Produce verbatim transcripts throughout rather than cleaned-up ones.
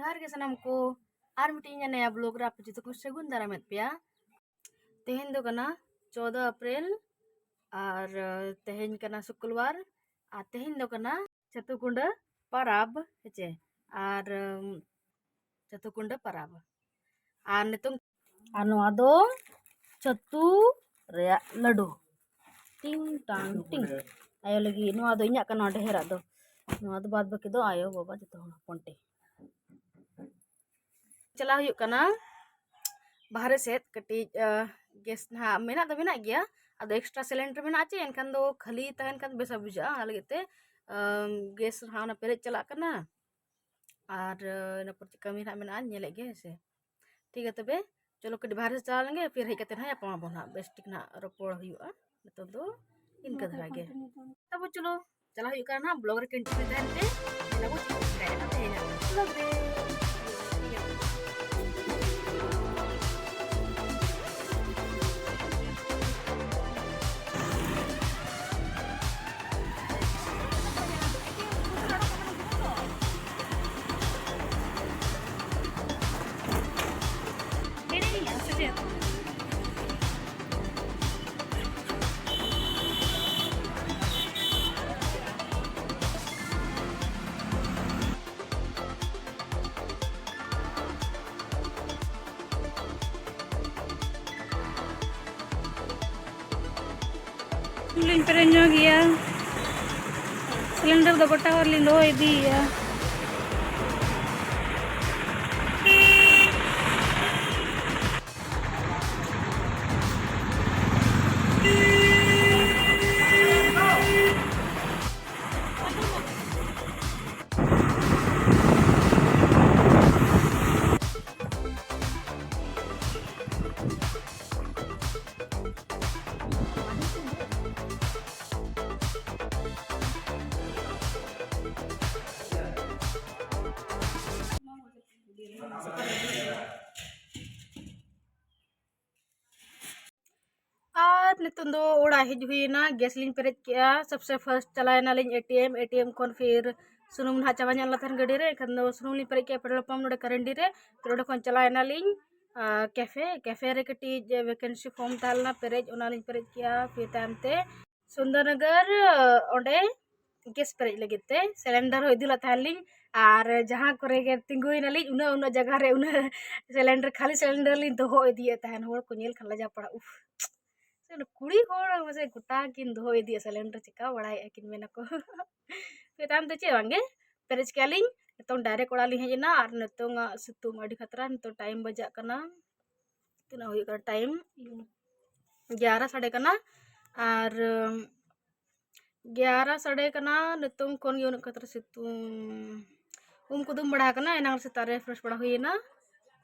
ᱡᱚᱦᱟᱨ ᱜᱮ ᱥᱟᱱᱟᱢ ᱠᱚ, ᱟᱨ ᱢᱤᱫᱴᱤᱡ ᱤᱧᱟᱹᱜ ᱱᱟᱭᱟ ᱵᱞᱚᱜ ᱨᱮ ᱟᱯᱮ ᱡᱚᱛᱚ ᱠᱚ ᱥᱟᱹᱜᱩᱱ ᱫᱟᱨᱟᱢᱮᱫ ᱯᱮᱭᱟ᱾ ᱛᱮᱦᱮᱧ ᱫᱚ ᱠᱟᱱᱟ ᱪᱳᱫᱚ ᱮᱯᱨᱤᱞ, ᱟᱨ ᱛᱮᱦᱮᱧ ᱠᱟᱱᱟ ᱥᱩᱠᱨᱵᱟᱨ, ᱟᱨ ᱛᱮᱦᱮᱧ ᱫᱚ ᱠᱟᱱᱟ ᱪᱷᱟᱹᱛᱩ ᱠᱩᱸᱰᱟᱹ ᱯᱟᱨᱟᱵᱽ, ᱦᱮᱸᱪᱮ? ᱟᱨ ᱪᱷᱟᱹᱛᱩ ᱠᱩᱸᱰᱟᱹ ᱯᱟᱨᱟᱵᱽ᱾ ᱟᱨ ᱱᱤᱛᱚᱝ, ᱟᱨ ᱱᱚᱣᱟ ᱫᱚ ᱪᱷᱟᱹᱛᱩ ᱨᱮᱭᱟᱜ ᱞᱟᱹᱰᱩ᱾ ᱴᱤᱝ ᱴᱟᱝ ᱴᱤᱝ᱾ ᱟᱭᱳ ᱞᱟᱹᱜᱤᱫ ᱱᱚᱣᱟ ᱫᱚ ᱤᱧᱟᱹᱜ ᱠᱟᱱᱟ, ᱰᱷᱮᱨᱟᱜ ᱫᱚ᱾ ᱱᱚᱣᱟ ᱫᱚ ᱵᱟᱫ ᱵᱟᱹᱠᱤ ᱫᱚ ᱟᱭᱳ ᱵᱟᱵᱟ ᱡᱚᱛᱚ ᱦᱚᱲ ᱦᱚᱯᱚᱱ ᱴᱷᱮᱱ᱾ ᱪᱟᱞᱟᱣ ᱦᱩᱭᱩᱜ ᱠᱟᱱᱟ ᱵᱟᱦᱨᱮ ᱥᱮᱫ ᱠᱟᱹᱴᱤᱡ᱾ ᱜᱮᱥ ᱱᱟᱦᱟᱜ ᱢᱮᱱᱟᱜ ᱫᱚ ᱢᱮᱱᱟᱜ ᱜᱮᱭᱟ, ᱟᱫᱚ ᱮᱠᱥᱴᱨᱟ ᱥᱤᱞᱤᱱᱰᱟᱨ ᱢᱮᱱᱟᱜᱼᱟ ᱪᱮ, ᱮᱱᱠᱷᱟᱱ ᱫᱚ ᱠᱷᱟᱹᱞᱤ ᱛᱟᱦᱮᱱ ᱠᱷᱟᱱ ᱵᱮᱥ ᱵᱟᱝ ᱵᱩᱡᱷᱟᱹᱜᱼᱟ᱾ ᱚᱱᱟ ᱞᱟᱹᱜᱤᱫ ᱛᱮ ᱜᱮᱥ ᱱᱟᱦᱟᱜ ᱚᱱᱟ ᱯᱮᱨᱮᱡ ᱪᱟᱞᱟᱜ ᱠᱟᱱᱟ᱾ ᱟᱨ ᱤᱱᱟᱹ ᱯᱚᱨ ᱪᱮᱫ ᱠᱟᱹᱢᱤ ᱱᱟᱦᱟᱜ ᱢᱮᱱᱟᱜᱼᱟ, ᱧᱮᱞᱮᱫ ᱜᱮ, ᱦᱮᱸ ᱥᱮ᱾ ᱴᱷᱤᱠ ᱜᱮᱭᱟ, ᱛᱚᱵᱮ ᱪᱚᱞᱚ ᱠᱟᱹᱴᱤᱡ ᱵᱟᱦᱨᱮ ᱥᱮᱫ ᱪᱟᱞᱟᱣ ᱞᱮᱱᱜᱮ, ᱯᱷᱤᱨ ᱦᱮᱡ ᱠᱟᱛᱮ ᱱᱟᱦᱟᱜ ᱧᱟᱯᱟᱢ ᱟᱵᱚᱱ ᱱᱟᱦᱟᱜ, ᱵᱮᱥ ᱴᱷᱤᱠ ᱱᱟᱦᱟᱜ ᱨᱚᱯᱚᱲ ᱦᱩᱭᱩᱜᱼᱟ᱾ ᱱᱤᱛᱚᱜ ᱫᱚ ᱤᱱᱠᱟᱹ ᱫᱷᱟᱨᱟ ᱜᱮ᱾ ᱛᱟᱵᱚ ᱪᱚᱞᱚ, ᱪᱟᱞᱟᱣ ᱦᱩᱭᱩᱜ ᱠᱟᱱᱟ ᱱᱟᱦᱟᱜ, ᱵᱞᱚᱜ ᱨᱮ ᱠᱚᱱᱴᱤᱱᱤᱭᱩ ᱛᱟᱦᱮᱱ ᱯᱮ, ᱧᱮᱞ ᱟᱵᱚ ᱪᱮᱫ ᱠᱚ ᱪᱤᱠᱟᱹᱭᱮᱫᱟ ᱛᱮᱦᱮᱧᱟᱜ ᱵᱞᱚᱜ ᱨᱮ᱾ ᱞᱤᱧ ᱯᱮᱨᱮᱡ ᱧᱚᱜ ᱜᱮᱭᱟ᱾ ᱥᱤᱞᱤᱱᱰᱟᱨ ᱫᱚ ᱜᱚᱴᱟ ᱦᱚᱨ ᱞᱤᱧ ᱫᱚᱦᱚ ᱤᱫᱤᱭᱮᱫᱼᱟ᱾ ᱟᱨ ᱱᱤᱛᱚᱝ ᱫᱚ ᱚᱲᱟᱜ ᱦᱮᱡ ᱦᱩᱭᱮᱱᱟ, ᱜᱮᱥ ᱞᱤᱧ ᱯᱮᱨᱮᱡ ᱠᱮᱜᱼᱟ᱾ ᱥᱚᱵᱥᱮ ᱯᱷᱟᱥᱴ ᱪᱟᱞᱟᱣᱮᱱᱟᱞᱤᱧ A T M, A T M ᱠᱷᱚᱱ ᱯᱷᱤᱨ ᱥᱩᱱᱩᱢ ᱱᱟᱦᱟᱜ ᱪᱟᱵᱟ ᱧᱚᱜ ᱞᱮᱱ ᱛᱟᱦᱮᱱ ᱜᱟᱹᱰᱤ ᱨᱮ, ᱮᱱᱠᱷᱟᱱ ᱫᱚ ᱥᱩᱱᱩᱢ ᱞᱤᱧ ᱯᱮᱨᱮᱡ ᱠᱮᱜᱼᱟ petrol pump ᱱᱚᱰᱮ ᱠᱟᱨᱮᱱᱰᱤ ᱨᱮ᱾ ᱯᱷᱤᱨ ᱚᱸᱰᱮ ᱠᱷᱚᱱ ᱪᱟᱞᱟᱣ ᱮᱱᱟᱞᱤᱧ ᱠᱮᱯᱷᱮ᱾ ᱠᱮᱯᱷᱮ ᱨᱮ ᱠᱟᱹᱴᱤᱡ vacancy form ᱛᱟᱦᱮᱸ ᱞᱮᱱᱟ, ᱯᱮᱨᱮᱡ, ᱚᱱᱟᱞᱤᱧ ᱯᱮᱨᱮᱡ ᱠᱮᱜᱼᱟ᱾ ᱯᱷᱤᱨ ᱛᱟᱭᱚᱢ ᱛᱮ ᱥᱩᱱᱫᱚᱨᱱᱚᱜᱚᱨ ᱚᱸᱰᱮ ᱜᱮᱥ ᱯᱮᱨᱮᱡ ᱞᱟᱹᱜᱤᱫ ᱛᱮ ᱥᱤᱞᱤᱱᱰᱟᱨ ᱦᱚᱸ ᱤᱫᱤ ᱞᱮᱫ ᱛᱟᱦᱮᱱ ᱞᱤᱧ᱾ ᱟᱨ ᱡᱟᱦᱟᱸ ᱠᱚᱨᱮ ᱜᱮ ᱛᱤᱸᱜᱩᱭᱮᱱᱟᱞᱤᱧ, ᱩᱱᱟᱹᱜ ᱩᱱᱟᱹᱜ ᱡᱟᱭᱜᱟ ᱨᱮ ᱩᱱᱟᱹᱜ ᱥᱤᱞᱤᱱᱰᱟᱨ, ᱠᱷᱟᱹᱞᱤ ᱥᱤᱞᱤᱱᱰᱟᱨ ᱞᱤᱧ ᱫᱚᱦᱚ ᱤᱫᱤᱭᱮᱫ ᱛᱟᱦᱮᱱ᱾ ᱦᱚᱲ ᱠᱚ ᱧᱮᱞ ᱠᱷᱟᱱ ᱞᱟᱡᱟᱣ ᱯᱟᱲᱟ, ᱩᱯᱷ᱾ ᱥᱮ ᱠᱩᱲᱤ ᱦᱚᱲ ᱢᱟᱥᱮ ᱜᱚᱴᱟ ᱠᱤᱱ ᱫᱚᱦᱚ ᱤᱫᱤᱭᱟ ᱥᱤᱞᱤᱱᱰᱟᱨ, ᱪᱮᱠᱟ ᱵᱟᱲᱟᱭᱮᱫᱼᱟ ᱠᱤᱱ ᱢᱮᱱᱟᱠᱚ᱾ ᱯᱷᱤᱨ ᱛᱟᱭᱚᱢ ᱛᱮ ᱪᱮᱫ ᱵᱟᱝᱜᱮ, ᱯᱮᱨᱮᱡ ᱠᱮᱜᱼᱟ ᱞᱤᱧ᱾ ᱱᱤᱛᱚᱝ direct ᱚᱲᱟᱜ ᱞᱤᱧ ᱦᱮᱡ ᱮᱱᱟ᱾ ᱟᱨ ᱱᱤᱛᱚᱝ ᱟᱜ ᱥᱤᱛᱩᱝ ᱟᱹᱰᱤ ᱠᱷᱟᱛᱨᱟ᱾ ᱱᱤᱛᱚᱝ time ᱵᱟᱡᱟᱜ ᱠᱟᱱᱟ, ᱛᱤᱱᱟᱹᱜ ᱦᱩᱭᱩᱜ ᱠᱟᱱᱟ time? ᱜᱮᱭᱟᱨᱟ ᱥᱟᱰᱮ ᱠᱟᱱᱟ᱾ ᱟᱨ ᱜᱮᱭᱟᱨᱟ ᱥᱟᱰᱮ ᱠᱟᱱᱟ, ᱱᱤᱛᱚᱝ ᱠᱷᱚᱱ ᱜᱮ ᱩᱱᱟᱹᱜ ᱠᱷᱟᱛᱨᱟ ᱥᱤᱛᱩᱝ᱾ ᱩᱢ ᱠᱚ ᱫᱩᱢ ᱵᱟᱲᱟ ᱟᱠᱟᱱᱟ, ᱮᱱᱟᱝ ᱥᱮᱛᱟᱜ ᱨᱮ fresh ᱵᱟᱲᱟ ᱦᱩᱭᱮᱱᱟ᱾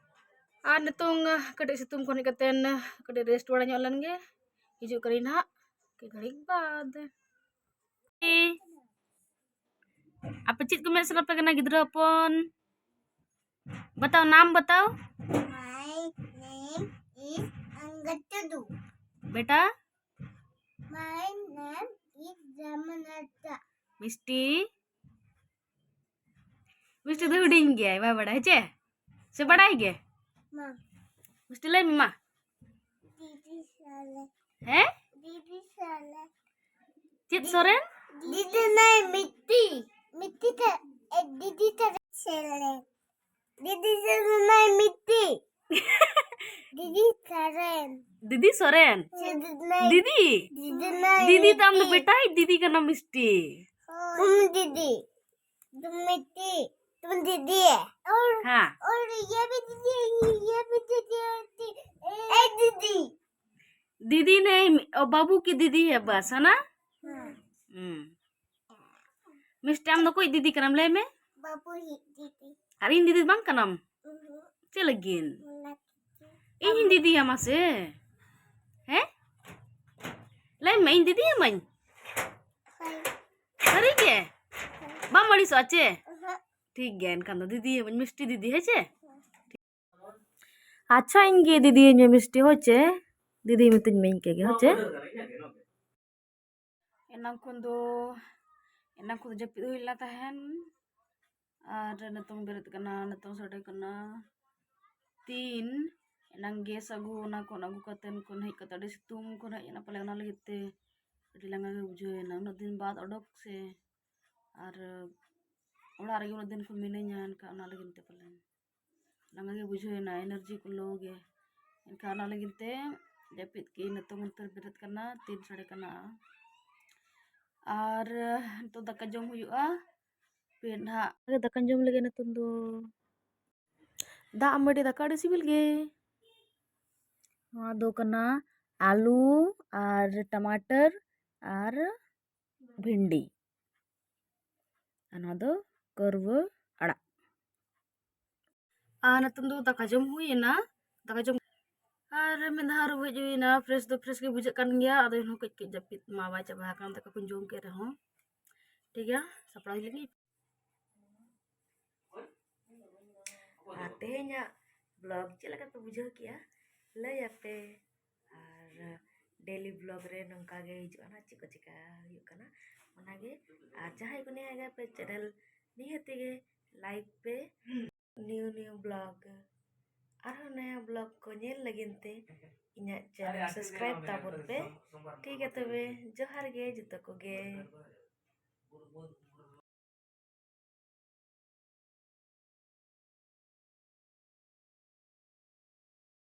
ᱟᱨ ᱱᱤᱛᱚᱝ ᱠᱟᱹᱴᱤᱡ ᱥᱤᱛᱩᱝ ᱠᱷᱚᱱ ᱦᱮᱡ ᱠᱟᱛᱮᱱ ᱠᱟᱹᱴᱤᱡ rest ᱵᱟᱲᱟ ᱧᱚᱜ ᱞᱮᱱ ᱜᱮ᱾ ᱦᱤᱡᱩᱜ ᱠᱟᱹᱱᱟᱹᱧ ᱱᱟᱦᱟᱜ ᱠᱟᱹᱡ ᱜᱷᱟᱹᱲᱤᱡ ᱵᱟᱫ᱾ ᱟᱯᱮ ᱪᱮᱫ ᱠᱚ ᱢᱮᱱ ᱥᱟᱱᱟ ᱯᱮ ᱠᱟᱱᱟ ᱜᱤᱫᱽᱨᱟᱹ ᱦᱚᱯᱚᱱ? ᱵᱟᱛᱟᱣ, ᱱᱟᱢ ᱵᱟᱛᱟᱣ᱾ My name is Angad Tudu. ᱵᱮᱴᱟ? My name is Ramanatha. ᱢᱤᱥᱴᱤ? ᱢᱤᱥᱴᱤ ᱫᱚ ᱦᱩᱰᱤᱧ ᱜᱮᱭᱟᱭ, ᱵᱟᱭ ᱵᱟᱲᱟᱭ ᱪᱮ? ᱥᱮ ᱵᱟᱲᱟᱭ ᱜᱮ? ᱢᱟ᱾ ᱢᱤᱥᱴᱤ ᱞᱟᱹᱭ ᱢᱮ ᱢᱟ᱾ ᱫᱤᱫᱤ ᱥᱟᱞᱮ᱾ ᱦᱮᱸ? ᱫᱤᱫᱤ ᱥᱟᱞᱮ᱾ ᱪᱮᱫ ᱥᱚᱨᱮᱱ? ᱫᱤᱫᱤ ᱱᱟᱭ ᱢᱤᱛᱤ᱾ ᱢᱤᱛᱤ ᱛᱮ, ᱮ, ᱫᱤᱫᱤ ᱛᱮ ᱥᱮᱞᱮ᱾ ᱫᱤᱫᱤ ᱥᱟᱞᱮ ᱱᱟᱭ ᱢᱤᱛᱤ᱾ ᱫᱤᱫᱤ ᱥᱚᱨᱮᱱ᱾ ᱫᱤᱫᱤ ᱥᱚᱨᱮᱱ? ᱥᱮ ᱫᱤᱫᱤ ᱱᱟᱭ ᱫᱤᱫᱤ? ᱫᱤᱫᱤ ᱱᱟᱭ ᱫᱤᱫᱤ ᱛᱟᱢ ᱫᱚ ᱢᱤᱛᱤ᱾ ᱵᱮᱴᱟ, ᱤᱧ ᱫᱤᱫᱤ ᱠᱟᱱᱟ ᱢᱤᱥᱴᱤ᱾ ᱦᱳᱭ᱾ ᱛᱩᱢ ᱫᱤᱫᱤ᱾ ᱛᱩᱢ ᱢᱤᱛᱤ, ᱛᱩᱢ ᱫᱤᱫᱤ᱾ ᱦᱮᱸ᱾ ᱚᱨ ᱤᱭᱟᱹ ᱵᱤ ᱫᱤᱫᱤ, ᱤᱭᱟᱹ ᱵᱤ ᱫᱤᱫᱤ, ᱮ ᱫᱤᱫᱤ᱾ ᱫᱤᱫᱤ ᱱᱮ, ᱚ, ᱵᱟᱵᱩ ᱠᱤ ᱫᱤᱫᱤ ᱦᱮ ᱵᱟᱥ, ᱦᱮ ᱱᱟ? ᱦᱮᱸ᱾ ᱦᱩᱸ᱾ ᱢᱤᱥᱴᱤ, ᱟᱢ ᱫᱚ ᱚᱠᱚᱭ ᱫᱤᱫᱤ ᱠᱟᱱᱟᱢ, ᱞᱟᱹᱭ ᱢᱮ? ᱵᱟᱵᱩ ᱦᱤᱡ ᱫᱤᱫᱤ᱾ ᱟᱨ ᱤᱧ ᱫᱤᱫᱤ ᱵᱟᱝ ᱠᱟᱱᱟᱢ? ᱩᱦᱩᱸ᱾ ᱪᱮᱫ ᱞᱟᱹᱜᱤᱫ? ᱚᱱᱟ ᱤᱧ ᱦᱚᱧ ᱫᱤᱫᱤᱭᱟ ᱢᱟᱥᱮ᱾ ᱦᱮᱸ? ᱞᱟᱹᱭ ᱢᱮ, ᱤᱧ ᱫᱤᱫᱤᱭᱟᱢᱟᱹᱧ? ᱦᱳᱭ᱾ ᱥᱟᱹᱨᱤ ᱜᱮ? ᱦᱳᱭ᱾ ᱵᱟᱢ ᱟᱹᱲᱤᱥᱚᱜᱼᱟ ᱪᱮ? ᱩᱦᱩᱸ᱾ ᱴᱷᱤᱠ ᱜᱮᱭᱟ, ᱮᱱᱠᱷᱟᱱ ᱫᱚ ᱫᱤᱫᱤᱭᱟᱢᱟᱹᱧ, ᱢᱤᱥᱴᱤ ᱫᱤᱫᱤ, ᱦᱮᱸ ᱪᱮ? ᱟᱪᱪᱷᱟ, ᱤᱧ ᱜᱮ ᱫᱤᱫᱤᱭᱟᱹᱧ ᱢᱮ ᱢᱤᱥᱴᱤ, ᱦᱳᱭ ᱪᱮ? ᱫᱤᱫᱤ ᱢᱤᱛᱟᱹᱧ ᱢᱮ ᱤᱧ ᱜᱮ, ᱦᱳᱭ ᱪᱮ? ᱮᱱᱟᱝ ᱠᱷᱚᱱ ᱫᱚ ᱮᱱᱟᱝ ᱠᱷᱚᱱ ᱡᱟᱹᱯᱤᱫ ᱦᱩᱭ ᱞᱮᱱᱟ ᱛᱟᱦᱮᱱ, ᱟᱨ ᱱᱤᱛᱚᱝ ᱵᱮᱨᱮᱫ ᱠᱟᱱᱟ, ᱱᱤᱛᱚᱝ ᱥᱟᱰᱮ ᱠᱟᱱᱟ ᱛᱤᱱ᱾ ᱮᱱᱟᱝ ᱜᱮᱥ ᱟᱹᱜᱩ, ᱚᱱᱟ ᱠᱷᱚᱱ ᱟᱹᱜᱩ ᱠᱟᱛᱮᱱ ᱠᱷᱚᱱ ᱦᱮᱡ ᱠᱟᱛᱮ ᱟᱹᱰᱤ ᱥᱤᱛᱩᱝ ᱠᱷᱚᱱ ᱦᱮᱡ ᱮᱱᱟ ᱯᱟᱞᱮ, ᱚᱱᱟ ᱞᱟᱹᱜᱤᱫ ᱛᱮ ᱟᱹᱰᱤ ᱞᱟᱸᱜᱟ ᱜᱮ ᱵᱩᱡᱷᱟᱹᱣ ᱮᱱᱟ᱾ ᱩᱱᱟᱹᱜ ᱫᱤᱱ ᱵᱟᱫ ᱚᱰᱚᱠ ᱥᱮ, ᱟᱨ ᱚᱲᱟᱜ ᱨᱮᱜᱮ ᱩᱱᱟᱹᱜ ᱫᱤᱱ ᱠᱷᱚᱱ ᱢᱤᱱᱟᱹᱧᱟ, ᱮᱱᱠᱷᱟᱱ ᱚᱱᱟ ᱞᱟᱹᱜᱤᱫ ᱛᱮ ᱯᱟᱞᱮᱱ ᱞᱟᱸᱜᱟ ᱜᱮ ᱵᱩᱡᱷᱟᱹᱣ ᱮᱱᱟ, ᱮᱱᱟᱨᱡᱤ ᱠᱚ ᱞᱳ ᱜᱮ᱾ ᱮᱱᱠᱷᱟᱱ ᱚᱱᱟ ᱞᱟᱹᱜᱤᱫ ᱛᱮ ᱡᱟᱹᱯᱤᱫ ᱠᱮᱫ ᱟᱹᱧ᱾ ᱱᱤᱛᱚᱝ ᱱᱚᱛᱮ ᱵᱮᱨᱮᱫ ᱠᱟᱱᱟ, ᱛᱤᱱ ᱥᱟᱰᱮ ᱠᱟᱱᱟ᱾ ᱟᱨ ᱱᱤᱛᱚᱜ ᱫᱟᱠᱟ ᱡᱚᱢ ᱦᱩᱭᱩᱜᱼᱟ᱾ ᱯᱮ ᱱᱟᱦᱟᱜ ᱫᱟᱠᱟ ᱡᱚᱢ ᱞᱟᱹᱜᱤᱫ ᱱᱤᱛᱚᱝ ᱫᱚ ᱫᱟᱜ ᱢᱟᱹᱰᱤ ᱫᱟᱠᱟ ᱟᱹᱰᱤ ᱥᱤᱵᱤᱞ ᱜᱮ᱾ ᱱᱚᱣᱟ ᱫᱚ ᱠᱟᱱᱟ ᱟᱹᱞᱩ ᱟᱨ ᱴᱟᱢᱟᱴᱟᱨ ᱟᱨ ᱵᱷᱤᱱᱰᱤ᱾ ᱟᱨ ᱱᱚᱣᱟ ᱫᱚ ᱠᱟᱹᱨᱣᱟᱹ ᱟᱲᱟᱜ᱾ ᱟᱨ ᱱᱤᱛᱚᱝ ᱫᱚ ᱫᱟᱠᱟ ᱡᱚᱢ ᱦᱩᱭ ᱮᱱᱟ᱾ ᱫᱟᱠᱟ ᱡᱚᱢ ᱟᱨ ᱢᱤᱫ ᱫᱷᱟᱣ ᱨᱩᱣᱟᱹ ᱦᱮᱡ ᱦᱩᱭ ᱮᱱᱟ᱾ ᱯᱷᱨᱮᱥ ᱫᱚ ᱯᱷᱨᱮᱥ ᱜᱮ ᱵᱩᱡᱷᱟᱹᱜ ᱠᱟᱱ ᱜᱮᱭᱟ, ᱟᱫᱚ ᱮᱱᱦᱚᱸ ᱠᱟᱹᱡ ᱠᱟᱹᱡ ᱡᱟᱹᱯᱤᱫ ᱢᱟ ᱵᱟᱭ ᱪᱟᱵᱟ ᱟᱠᱟᱱ, ᱫᱟᱠᱟ ᱠᱚᱧ ᱡᱚᱢ ᱠᱮᱫ ᱨᱮᱦᱚᱸ᱾ ᱴᱷᱤᱠ ᱜᱮᱭᱟ, ᱥᱟᱯᱲᱟᱣ ᱞᱟᱹᱜᱤᱫ᱾ ᱟᱨ ᱛᱮᱦᱮᱧᱟᱜ ᱵᱞᱚᱜ ᱪᱮᱫ ᱞᱮᱠᱟ ᱯᱮ ᱵᱩᱡᱷᱟᱹᱣ ᱠᱮᱜᱼᱟ ᱞᱟᱹᱭ ᱟᱯᱮ᱾ ᱟᱨ ᱰᱮᱞᱤ ᱵᱞᱚᱜ ᱨᱮ ᱱᱚᱝᱠᱟ ᱜᱮ ᱦᱤᱡᱩᱜᱼᱟ ᱱᱟᱦᱟᱜ, ᱪᱮᱫ ᱠᱚ ᱪᱤᱠᱟ ᱦᱩᱭᱩᱜ ᱠᱟᱱᱟ ᱚᱱᱟᱜᱮ᱾ ᱟᱨ ᱡᱟᱦᱟᱸᱭ ᱠᱚ ᱱᱤᱭᱟᱹ ᱜᱮ ᱯᱮ ᱪᱮᱱᱮᱞ, ᱱᱤᱦᱟᱹᱛ ᱜᱮ ᱞᱟᱭᱤᱠ ᱯᱮ᱾ ᱱᱤᱭᱩ ᱱᱤᱭᱩ ᱵᱞᱚᱜ, ᱟᱨᱦᱚᱸ ᱱᱟᱭᱟ ᱵᱞᱚᱜ ᱠᱚ ᱧᱮᱞ ᱞᱟᱹᱜᱤᱫ ᱛᱮ ᱤᱧᱟᱹᱜ ᱪᱮᱱᱮᱞ ᱥᱟᱵᱥᱠᱨᱟᱭᱤᱵ ᱛᱟᱵᱚᱱ ᱯᱮ᱾ ᱴᱷᱤᱠ ᱜᱮᱭᱟ, ᱛᱚᱵᱮ ᱡᱚᱦᱟᱨ ᱜᱮ ᱡᱚᱛᱚ ᱠᱚᱜᱮ᱾